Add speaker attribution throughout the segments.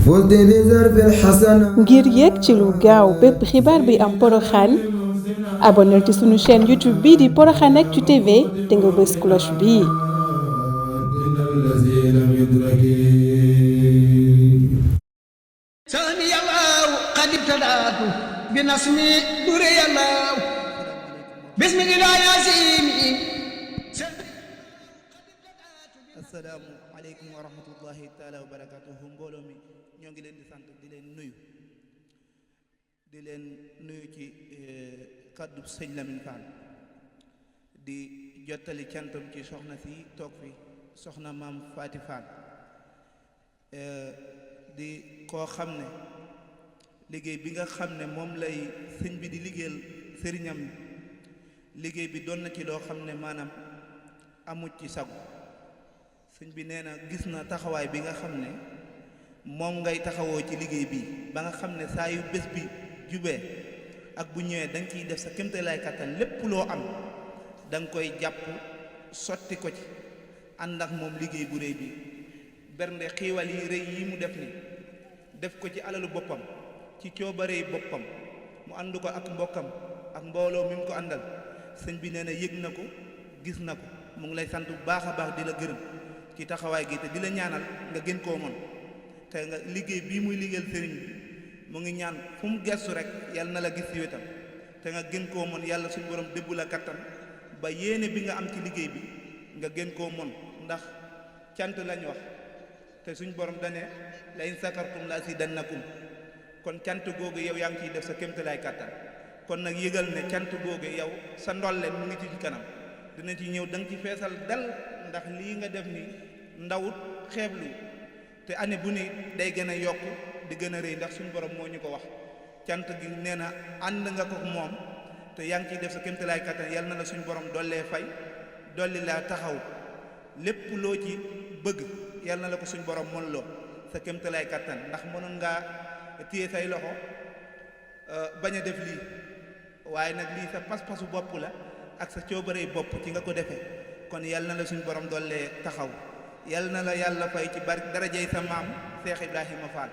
Speaker 1: فزت بزرف الحسنة
Speaker 2: ngir yéeg ci lu gaaw bépp xibaar bi am Porokhane abonneel ci sunu chaîne YouTube bii di Porokhane Actu TV te nga bës cloche bii.
Speaker 1: إن الذي لم يدرك
Speaker 3: سامي الله قد ابتدأت بنصمي دري الله بسم الله ياسين
Speaker 4: assalaamu aleykum wa rahmatullahi taala wa barakatuhu mbooloo mi ñoo ngi leen di sant di leen nuyu ci kàddu sëñ Lamine Fall di jottali cantam ci soxna si toog fi soxna maam Faati Fall di koo xam ne liggéey bi nga xam ne moom lay sëñ bi di liggéeyal sëriñam liggéey bi doon na ci loo xam ne maanaam amut ci sago sëñ bi nee na gis na taxawaay bi nga xam ne moom ngay taxawoo ci liggéey bi ba nga xam ne saa yu bés bi jubee ak bu ñëwee da nga ciy def sa kéemtalaay kattan lépp loo am da nga koy jàpp sotti ko ci ànd ak moom liggéey bu rëy bi bernde xiiwal yi rëy yi mu def ni def ko ci alalu boppam ci coobarey boppam mu ànd ko ak mbokkam ak mbooloo mi mu ko àndal sëñ bi nee na yëg na ko gis na ko mu ngi lay sant bu baax a baax di la gërëm ci taxawaay gi te di la ñaanal nga gën koo mën te nga liggéey bii muy liggéeyal sëriñ bi mu ngi ñaan fu mu gestu rek yàlla na la gis ci wetam te nga gën koo mën yàlla suñu borom débbu la kattan ba yéene bi nga am ci liggéey bi nga gën koo mën ndax cant lañ wax te suñ borom dane la in sakartum la azidannakum kon cant googu yow yaa ngi ciy def sa kéemtalaay kattan kon nag yëgal ne cant googu yow sa ndolle mu ngi ci kanam dina ci ñëw da nga ci feesal dal ndax lii nga def ni ndawut xeeblu te année bu ni day gën a yokk di gën a rëy ndax suñu borom moo ñu ko wax cant gi nee na ànd nga ko moom te yaa ngi ciy def sa kéemtalaay kattan yal na la suñu borom dollee fay dolli laa taxaw lépp loo ci bëgg yal na la ko suñu borom mën loo sa kéemtalaay kattan ndax mënoon ngaa téye say loxo bañ a def lii waaye nag lii sa pas-pasu bopp la ak sa coobarey bopp ci nga ko defee kon yal na la suñu borom dollee taxaw yal na la yàlla fay ci bari darajey sa maam Cheikh Ibrahima Fall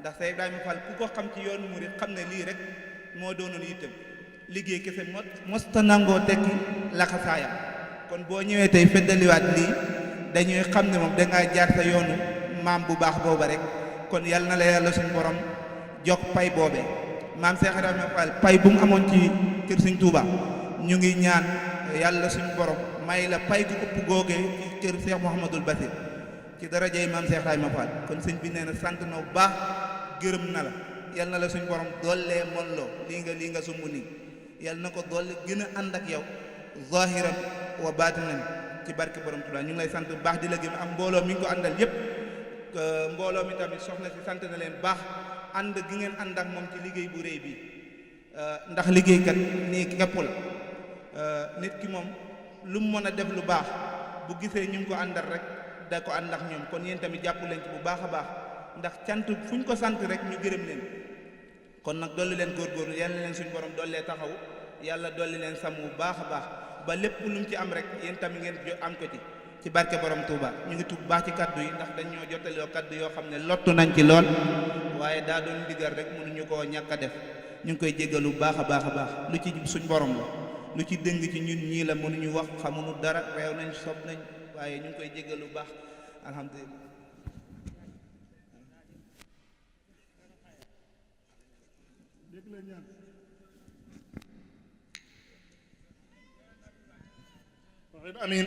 Speaker 4: ndax Cheikh Ibrahima Fall ku ko xam ci yoonu murid xam ne lii rek moo doonoon itam liggéey kese mosta nangoo tekki laxasaayam kon boo ñëwee tey feddaliwaat lii dañuy xam ne moom dangaa jaar sa yoonu maam bu baax booba rek kon yal na la yàlla suñu borom jox pay boobee maam Cheikh Ibrahima Fall pay bu mu amoon ci kër Sëñ Tuuba ñu ngi ñaan yàlla suñu borom may la pay gu ëpp googee ci kër Cheikh Mouhamadul Basir ci darajey maam Cheikh Ibrahima Fall kon sëñ bi nee na sant na bu baax gërëm na la yal na la suñu borom dollee monloo lii nga sumb nii yal na ko dolli gën a ànd ak yow zahiran wa baatinan ci barke borom Tuubaa ñu ngi lay sant bu baax di la gëm am mbooloo mi ngi ko àndal yépp mbooloo mi tamit soxna si sant na leen baax ànd gi ngeen ànd ak moom ci liggéey bu réy bi ndax liggéeykat nii képp la nit ki moom lu mu mën a def lu baax bu gisee ñu ngi ko àndal rek da ko ànd ak ñoom kon yéen tamit jàpp leen ci bu baax a baax ndax cant fu ñu ko sant rek ñu gërëm leen kon nag dolli leen góorgóorlu yàlla leen suñu borom dollee taxaw yàlla dolli leen sàmm bu baax a baax ba lépp lu mu ci am rek yéen tamit ngeen am ko ci barke borom Touba ñu ngi tub baax ci kaddu yi ndax dañ ñoo jottaloo kaddu yoo xam ne lottu nañ ci lool waaye daa doon ndigal rek mënuñu koo ñàkk a def ñu ngi koy jéggalu baax a baax a baax lu ci suñ borom la lu ci dëng ci ñun ñii la mënuñu wax xamuñu dara réew nañ sob nañ waaye ñu ngi koy jéggalu baax alhamdulilah.
Speaker 5: amiin